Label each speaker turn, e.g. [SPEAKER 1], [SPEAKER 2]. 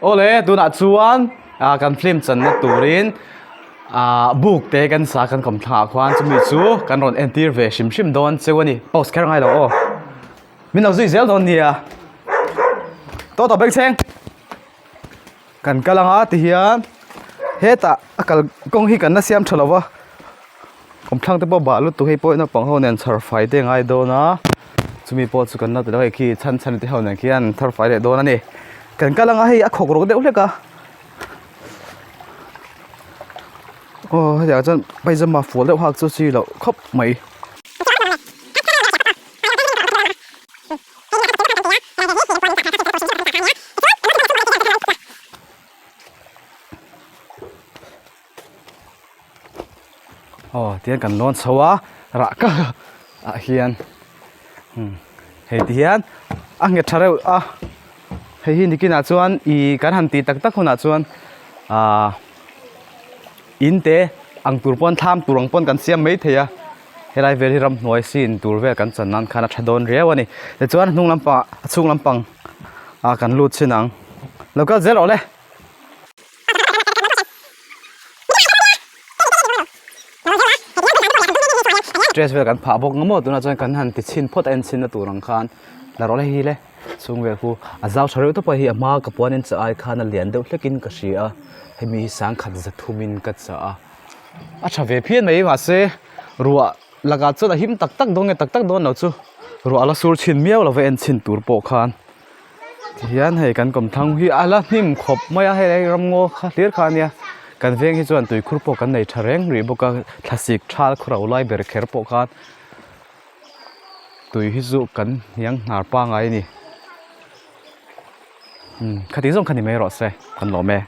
[SPEAKER 1] Awle tunah chuan ah kan film channa turin ah buk te kan sa kan kawm thlangah khuan chumi chu kan rawn entir ve hrim hrim dawn cheu a ni pause kher angai lo aw min lo zui zel dawn nia tawh tawh bengchheng. Kan kal anga tihian hetah a kal kawng hi kan la siam tha lo va kawmthlang te pawh bah lutuk hei pawh naupang ho nen chhar fai te a ngai dawn a chumi pawh chu kan la ti lo hei khi chhan chhan te ho nen khian an thar fai leh dawn a ni kan kal anga hei a khawk rawk deuh hlek a aw hetiang chuan paizama fual deuh hak chu chi loh khawp mai. Aw tihian kan lawn chho a rah ka ah hian umm hei ti hian a nghet tha reuh a hei hi nikinah chuan ih kan han tih tak tak hunah chuan ahh in te ang tur pawn thlam tur ang pawn kan siam maithei a. Helai vel hi ramhnuai sin tur vel kan chan nan khan a tha dawn riau a ni. Tichuan a hnung lampangah a chhung lampang ah kan lut chhin ang. Lo kal zel rawh le. Stress vel kan phah bawk nga maw tunah chuan kan han ti chhin phawt a en chhin na tur ang khan la rawh le hi le chhung vel khu a zau tha reuh tawp a hei a hma ka puan in chah ai khan a lian deuh hlekin ka hria a hemi hi sangkhat zathumin ka chah a a tha ve phian mai mahse Ruah lakah chuan a him tak tak dawn nge tak tak dawn lo chu ruah a la sur chhin miau lo va en chhin tur pawh khan tihian hei kan kawmthlang hi a la hnim khawp mai a hei ramngaw kha hlir kha a nia kan veng hi chuan tuikhur pawh kan nei tha reng rih bawk a thlasik thal khawro lai ber kher pawh khan tui hi chu kan hniang hnar pangai a ni umm khati zawng kha ni mai rawh se kan lawm e.